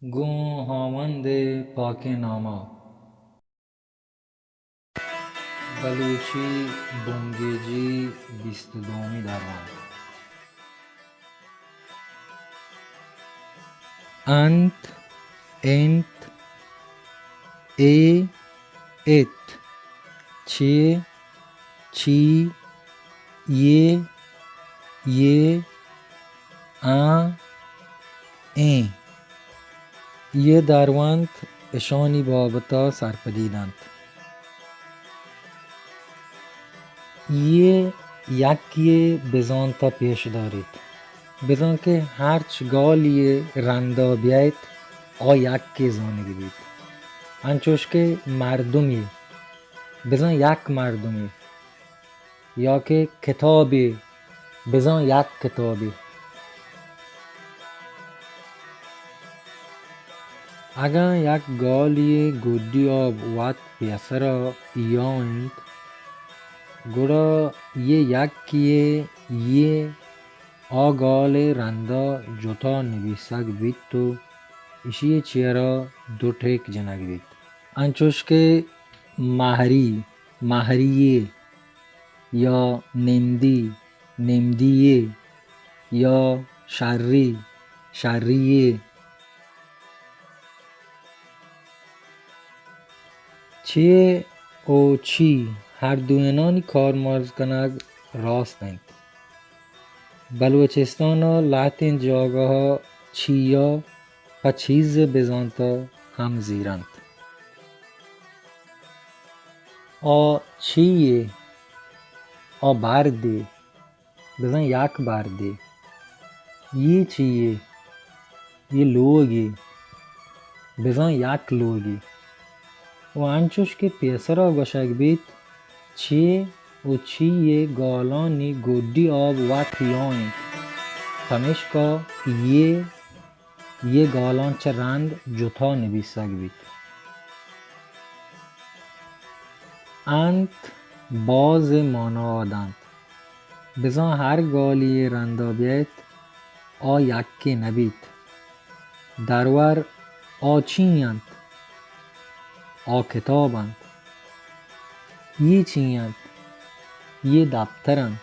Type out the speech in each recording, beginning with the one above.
گوں ہاوند ءِ پاکیں نام ءَ۔ بلوچی بنگیجی بیست ءُ دومی درونت۔ انت، انت، اے، ات، چے، چی، یے، یے، آں، ایں۔ اے درونت اشانی بابت ءَ سرپدی دنت۔ اے یکے ءِ بزانت ءَ پیش داریت۔ بزاں کہ ہرچ گالے ءِ رند ءَ بیایت، آ یکے زانگ بیت۔ انچوش کہ مردمے، بزاں یک مردمے، یا کہ کتابے، بزاں یک کتابے۔ اگاں یک گالے ءِ گڈی آب وت پیسر ءَ ایاینت، گڑا اے یکے ءِ اے آ گال ءِ رند ءَ جتا نبیسگ بیت ءُ ایشی ءِ چیرا دو ٹیک جنگ بیت۔ انچوش کہ مہری، مہری یے، یا نمدی، نمدی یے، یا شری، شری یے۔ چے ءُ چی ہر دوئینانی کارمرز کنگ راست انت۔ بلوچستان ءَ لہتیں جاگہ ءَ چی ءَ پہ چیز ءِ بزانت ءَ ہم زیرنت۔ آ چی یے، آ بردے، بزاں یک بردے۔ اے چی یے؟ اے لوگے، بزاں یک لوگے۔ ءُ انچوش کہ پیسرا گوشگ بیت، چے ءُ چی ءِ گالانی گڈی آب وت یا انت، پمیشکا اے، اے گالاں چہ رند جتا نبیسگ بیت۔ انت باز مانا دنت۔ بزاں ہر گالے ءِ رند ءَ بیایت، آ یکے نہ بیت۔ درور آ چی انت؟ آ کتاب انت۔ اے چی انت؟ اے دپتر انت۔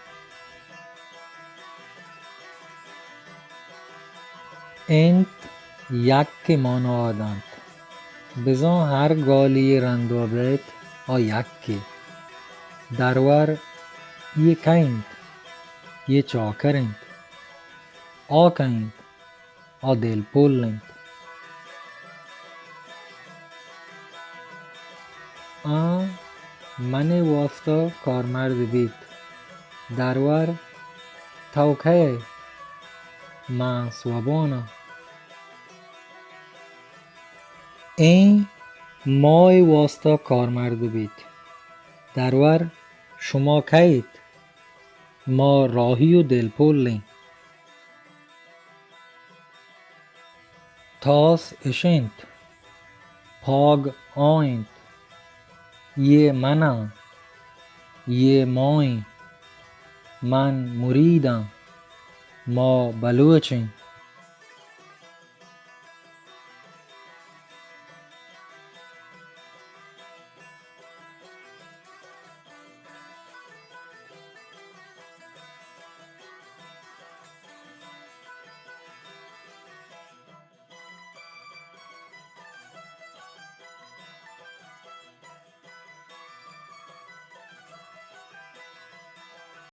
انت یکے مانا دنت۔ بزاں ہر گالے ءِ رند ءَ بیایت، آ یکے۔ درور اے کئے انت؟ اے چاکر انت۔ آ کئے انت؟ آ دلپل انت۔ آ من ءِ واستہ کارمرد بیت۔ درور تو کئے ئے؟ من سوبان آں۔ اے ما ءِ واستہ کارمرد بیت۔ درور شما کئے ایت؟ ما راہی ءُ دلپل ایں۔ تاس اش انت، پاگ آ انت، اے من آں، اے ما ایں، من مرید آں، ما بلوچ ایں۔